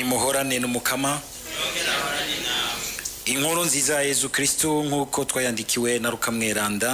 Nimuhorane n'Umukama. Inkuru nziza ya Yezu Kristu nk'uko twayandikiwe na Rukamweranda.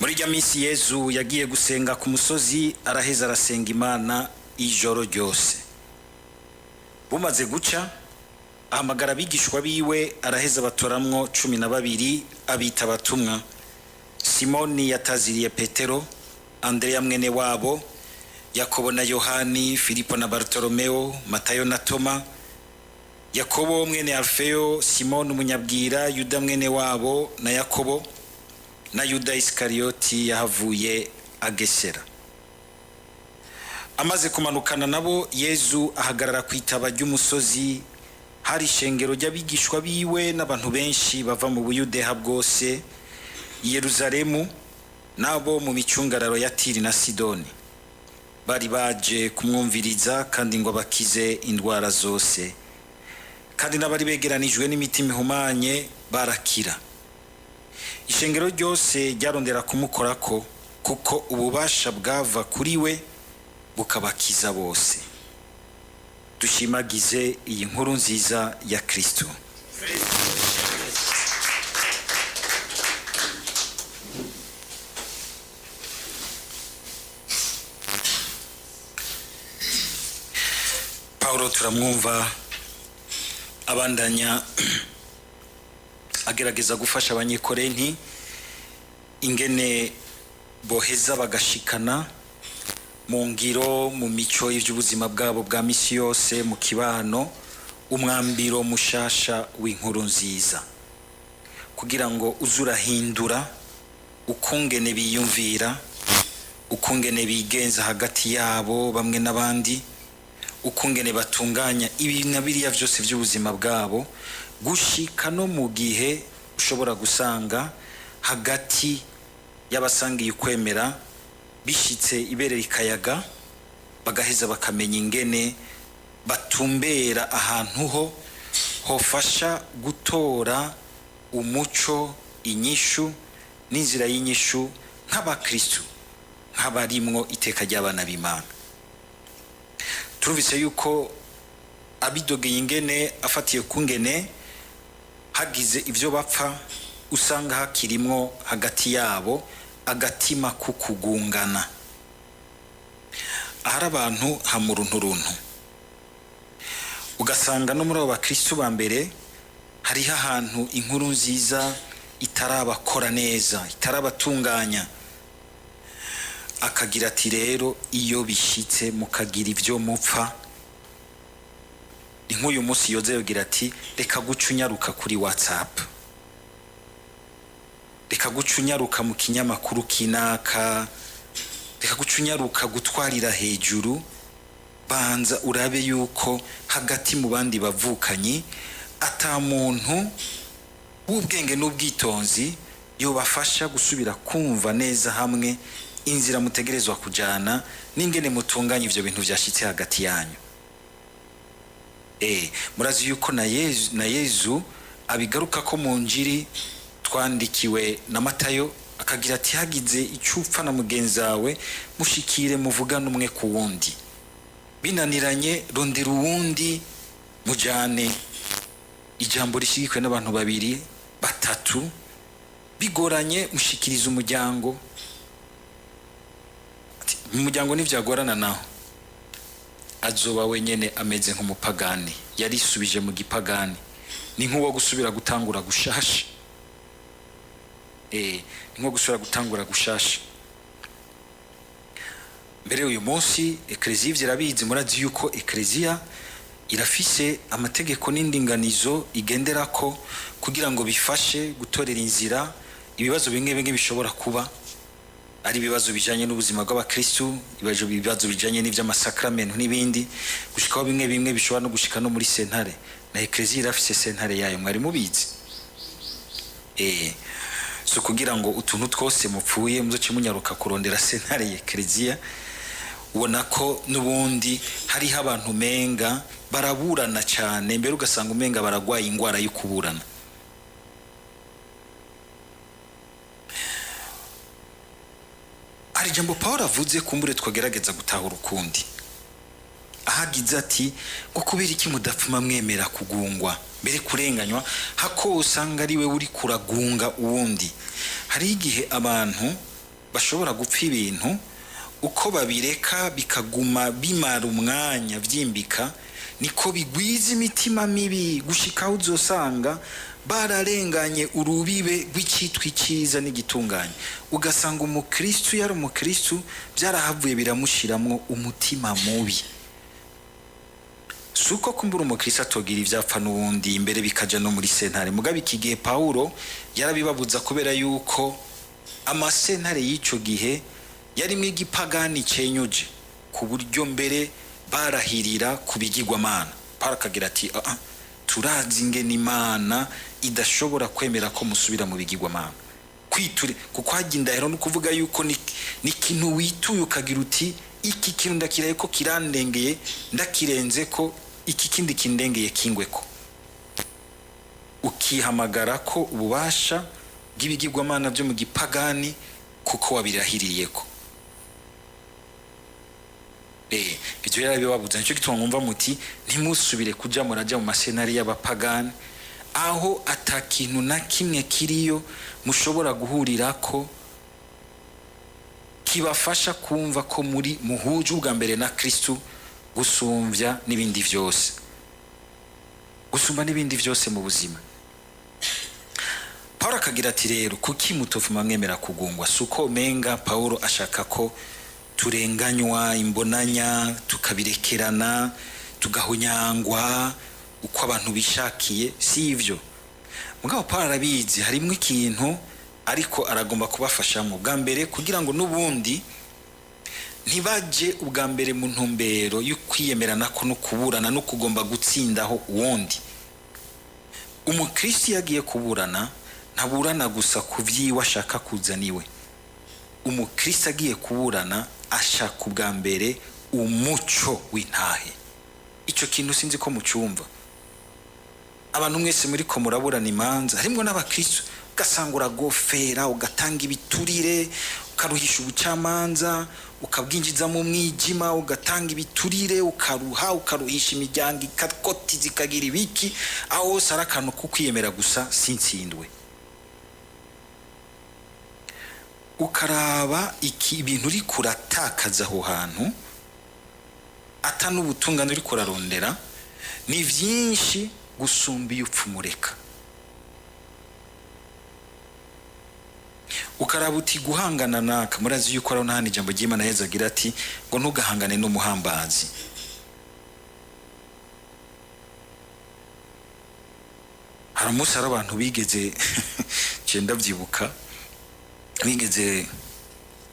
Muri rya minsi Yezu yagiye gusenga ku musozi, araheza arasenga Imana ijoro ryose. Bumaze guca, ahamagara abigishwa biwe, araheza batoramwo 12, abita abatumwa: Simoni yataziriye Petero, Andrea mwene wabo, Yakobo na Yohani, Filipo na Bartolomeo, Matayo na Toma, Yakobo mwene Alfeo, Simoni umunyabwira, Yuda mwene wabo na Yakobo, na Yuda Isikariyoti yahavuye agesera. Amaze kumanukana nabo, Yezu ahagarara ku itaba ry'umusozi. Hari ishengero ry'abigishwa biwe n'abantu benshi bava mu Buyudeha bwose, i Yeruzalemu, n'abo mu micungararo ya Tiri na Sidoni. Bari baje kumwumviriza kandi ngo abakize indwara zose, kandi n'abari begeranijwe n'imitima ihumanye barakira. Ishengero ryose ryarondera kumukorako, kuko ububasha bwava kuri we bukabakiza bose. Dushimagize iyi nkuru nziza ya Kristo. Paulo turamwumva abandanya agerageza gufasha Abanyekorenti ingene boheza bagashikana mu ngiro, mu mico y'iby'ubuzima bwabo bwa misi yose mu kibano, umwambiro mushasha w'inkuru nziza, kugira ngo uze urahindura ukungene biyumvira, ukungene bigenza hagati yabo bamwe n'abandi, ukungene batunganya ibi na biriya byose by'ubuzima bwabo, gushika no mu gihe ushobora gusanga hagati y'abasangiye ukwemera bishitse ibere rikayaga, bagaheza bakamenya ingene batumbera ahantu ho hofasha gutora umuco, inyishu n'inzira y'inyishu, nk'abakristu, nk'abarimwo iteka ry'abana b'Imana. Turumvise yuko abidogeye ingene afatiye ku ngene hagize ibyo bapfa, usanga hakirimwo hagati yabo agatima kukugungana. Ahari abantu hamurunturuntu, ugasanga no muri abo bakristu ba mbere hariho ahantu inkuru nziza itarabakora neza, itarabatunganya. Akagira ati: rero iyo bishitse mukagira ibyo mupfa, ni nk'uyu munsi yoza yogira ati: reka guca unyaruka kuri WhatsApp, reka guca unyaruka mu kinyamakuru kinaka, reka guca unyaruka gutwarira hejuru, banza urabe yuko hagati mu bandi bavukanyi ata muntu w'ubwenge n'ubwitonzi yobafasha gusubira kumva neza hamwe inzira mutegerezwa kujana n'ingene mutunganya ivyo bintu vyashitse hagati yanyu. Murazi yuko na Yezu abigaruka ko mu njiri twandikiwe na Matayo, akagira ati: hagize icyo upfa na mugenzi wawe, mushikire muvugane umwe ku wundi, binaniranye rondera uwundi mujane, ijambo rishigikiwe n'abantu babiri batatu, bigoranye mushikiriza umuryango. Ati, mu muryango ntibyagorana, naho azoba wenyene ameze nk'umupagani yarisubije mu gipagani, ni nk'uwo gusubira gutangura gushasha. Ni nko gusubira gutangura gushasha. Mbere uyu munsi Ekleziya ivyo irabizi. Murazi yuko Ekleziya irafise amategeko n'indinganizo igenderako kugira ngo bifashe gutorera inzira ibibazo bimwe bimwe bishobora kuba ari ibibazo bijanye n'ubuzima bw'abakristu, ibibazo bijanye n'ivy'amasakramentu n'ibindi, gushikaho bimwe bimwe bishobora no gushika no muri sentare. Na Ekleziya irafise sentare yayo, mwari mubizi? So kugira ngo utuntu twose mupfuye muzoce munyaruka kurondera sentare ya Ekleziya. Ubona ko n'ubundi hariho abantu umenga baraburana cyane, mbere ugasanga umenga baragwaye ingwara yo kuburana. Hari ijambo Paul avuze, kumbure twagerageza gutahura ukundi, ahagize ati ngo kubera iki mudapfuma mwemera kugungwa, mbere kurenganywa, hako usanga ari we uri kuragunga uwundi. Hari igihe abantu bashobora gupfa ibintu, uko babireka bikaguma bimara umwanya byimbika, niko bigwiza imitima mibi, gushika aho uzosanga bararenganye urubibe rw'icyitwa icyiza n'igitunganye. Ugasanga umukristu yari umukristu, byarahavuye biramushiramwo umutima mubi. Si uko kumbura umukristo atogira ivyapfa n'uwundi, imbere bikaja no muri sentare. Mugabo iki gihe Pawulo yarabibabuza, kubera yuko amasentare y'ico gihe yarimwo igipagani cenyuje, ku buryo mbere barahirira ku bigirwamana. Pawulo akagira ati: "Ah, ah, turazi ingene Imana idashobora kwemera ko musubira mu bigirwamana." Kwiture kuko hajya indahiro, no kuvuga yuko ni ikintu wituye, ukagira uti: "Iki kintu ndakiraye ko kirandengeye, ndakirenze ko iki kindi kindengeye kingwe ko." Ukihamagara ko ububasha bw'ibigirwamana byo mu gipagani kuko wabirahiriye ko. Ibyo rero bibabuza. Nicyo gituma mwumva muti ntimusubire kuja muraja mu masenari y'abapagani, aho ata kintu na kimwe kiriyo mushobora guhurirako kibafasha kumva ko muri muhuje ubwa mbere na Kristu gusumvya n'ibindi vyose, gusumba n'ibindi vyose mu buzima. Paul akagira ati: "Rero kuki mutofuma mwemera kugungwa?" Si uko umenga Paulo ashaka ko turenganywa imbonanya, tukabirekerana, tugahonyangwa uko abantu bishakiye, si ivyo. Mugabo Paul arabizi harimwo ikintu, ariko aragomba kubafashamo bwa mbere kugira ngo n'ubundi ntibaje ubwa mbere mu ntumbero yo kwiyemerana ko no kuburana no kugomba gutsindaho uwundi. Umukristo iyo agiye kuburana, ntaburana gusa ku vyiwe ashaka kuzana iwe. Umukristo agiye kuburana ashaka ubwa mbere umuco w'intahe. Ico kintu sinzi ko mucumva. Abantu mwese muri ko muraburana imanza, harimwo n'abakristo, ugasanga uragofera, ugatanga ibiturire, ukaruhisha ubucamanza, ukabwinjiza mu mwijima, ugatanga ibiturire, ukaruha, ukaruhisha imiryango, ikakotiza, ikagira ibiki, aho hose ari akantu ko kwiyemera gusa sintsindwe. Ukaraba iki ibintu uri kuratakaza aho hantu, ata n'ubutungane uri kurarondera, ni vyinshi gusumba iyo upfumureka. Ukaraba uti guhangana naka, murazi yuko ari n'ahandi ijambo ry'Imana Yezu agira ati ngo ntugahangane n'umuhambazi. Hari umunsi hari abantu bigeze, nje ndavyibuka, bigeze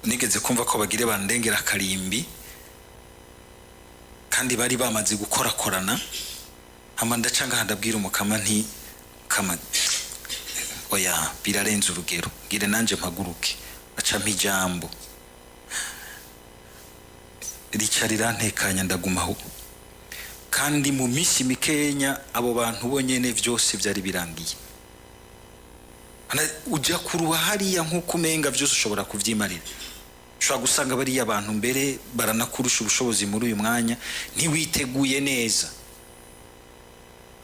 nigeze kumva ko bagire bandengera akarimbi, kandi bari bamaze gukorakorana. Hama ndaca ngaha ndabwira umukama nti: "Kama oya, birarenze urugero, ngire nanje mpaguruke." Aca mpa ijambo rica rirantekanya, ndagumaho. Kandi mu minsi mikenya abo bantu bonyene vyose vyari birangiye. Uja kuruha hariya nk'uko umenga vyose ushobora kuvyimarira. Ushobora gusanga bariya abantu mbere baranakurusha ubushobozi muri uyu mwanya, ntiwiteguye neza,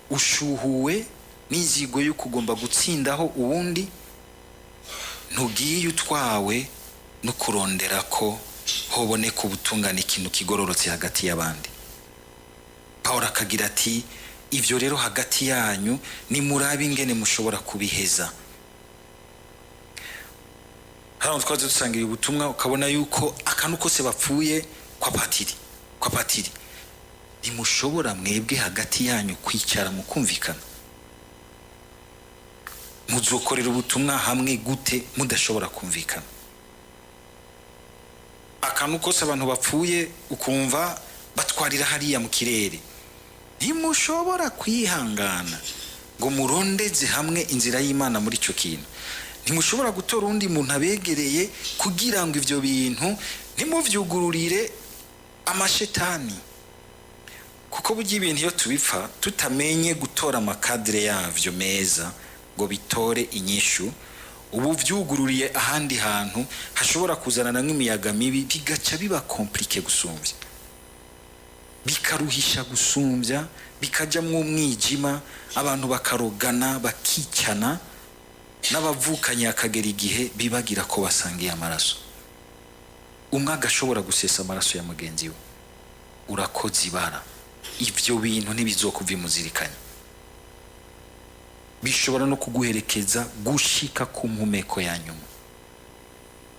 ushuhuwe n'inzigo yo kugomba gutsindaho uwundi, ntugiye utwawe no kurondera ko hoboneka ubutungane, ikintu kigororotse hagati y'abandi. Paul akagira ati: "Ivyo rero hagati yanyu nimurabe ingene mushobora kubiheza." Hano twaje dusangira ubutumwa, ukabona yuko akantu kose bapfuye kwa patiri, kwa patiri. Ntimushobora mwebwe hagati yanyu kwicara mukumvikana? Muzokorera ubutumwa hamwe gute mudashobora kumvikana? Akantu kose abantu bapfuye ukumva batwarira hariya mu kirere. Ntimushobora kwihangana ngo murondeze hamwe inzira y'Imana muri ico kintu? Ntimushobora gutora undi muntu abegereye kugira ngo ivyo bintu ntimuvyugururire amashetani? Kuko burya ibintu iyo tubipfa tutamenye gutora amakadire yavyo meza ngo bitore inyishu. Ubu vyugururiye ahandi hantu hashobora kuzanana nk'imiyaga mibi, bigaca biba compliqué gusumvya, bikaruhisha gusumbya, bikajamwo umwijima, abantu bakarogana, bakicana, n'abavukanye akagera igihe bibagira ko basangiye amaraso, umwe agashobora gusesa amaraso ya mugenzi we. Urakoze ibara. Ivyo bintu ntibizokuva imuzirikanya, bishobora no kuguherekeza gushika ku mpumeko ya nyuma,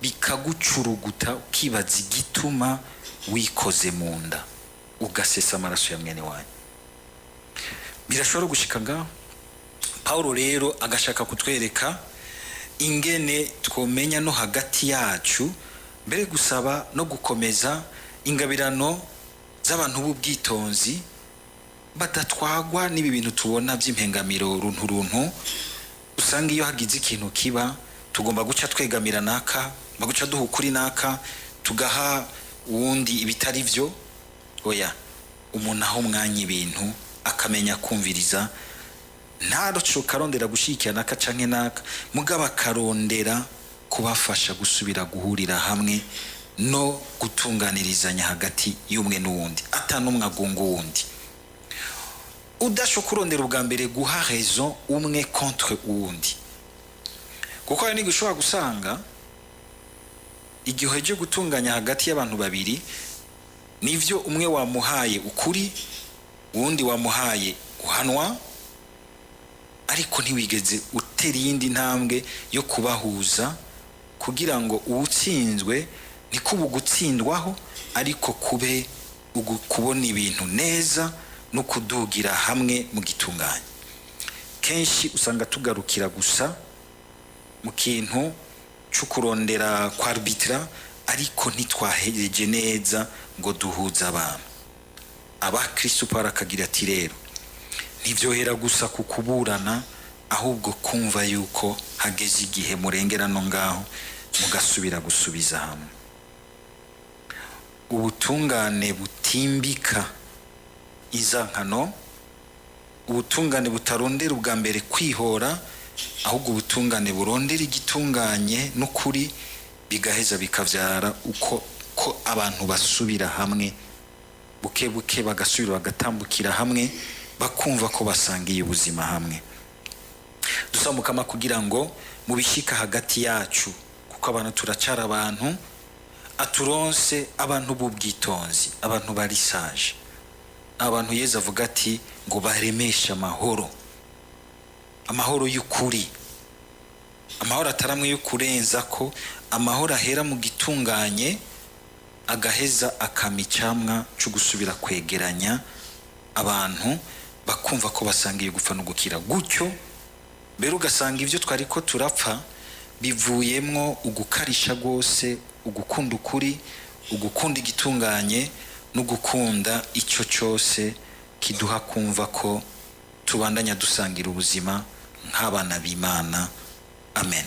bikagucuruguta, ukibaza igituma wikoze mu nda ugasesa amaraso ya mwene wanyu. Birashobora gushika ngaho. Paulo rero agashaka kutwereka ingene twomenya no hagati yacu, mbere gusaba no gukomeza ingabirano z'abantu b'ubwitonzi, badatwagwa n'ibi bintu tubona by'impengamiro runtu runtu. Usanga iyo hagize ikintu kiba, tugomba guca twegamira naka, baguca duha ukuri naka, tugaha uwundi ibitari byo. Oya, umuntu aho umwanya ibintu, akamenya kumviriza, ntarocoka arondera gushyigikira naka canke naka, mugabo akarondera kubafasha gusubira guhurira hamwe no gutunganirizanya hagati y'umwe n'uwundi, ata n'umwe agunga uwundi. Udashoka urondera ubwa mbere guha raison umwe contre uwundi, kuko hari n'igihe ushobora gusanga igihe uheje gutunganya hagati y'abantu babiri, nivyo, umwe wamuhaye ukuri, uwundi wamuhaye guhanwa, ariko ntiwigeze utera iyindi ntambwe yo kubahuza, kugira ngo uwutsinzwe ntikube ugutsindwaho, ariko kube kubona ibintu neza no kudugira hamwe mu gitunganye. Kenshi usanga tugarukira gusa mu kintu cyo kurondera kwarbitra, ariko ntitwahereje neza ngo duhuze abantu. Abakristo, Paulo akagira ati: rero ntibyohera gusa ku kuburana, ahubwo kumva yuko hageze igihe murengera no ngaho, mugasubira gusubiza hamwe. Ubutungane butimbika inzankano, ubutungane butarondera ubwa mbere kwihora, ahubwo ubutungane burondera igitunganye n'ukuri, bigaheza bikavyara uko ko abantu basubira hamwe buke buke, bagasubira bagatambukira hamwe, bakumva ko basangiye ubuzima hamwe. Dusaba Mukama kugira ngo mubishika hagati yacu, kuko abantu turacara abantu, aturonse abantu b'ubwitonzi, abantu bari sage, abantu Yezu avuga ati ngo baremeshe amahoro, amahoro y'ukuri, amahoro ataramwe yo kurenza ko, amahoro ahera mu gitunganye, agaheza akama icamwa cyo gusubira kwegeranya abantu, bakumva ko basangiye gupfa no gukira. Gutyo mbere ugasanga ibyo twari ko turapfa bivuyemwo ugukarisha rwose, ugukunda ukuri, ugukunda igitunganye no gukunda icyo cyose kiduha kumva ko tubandanya dusangira ubuzima nk'abana b'Imana. Amen.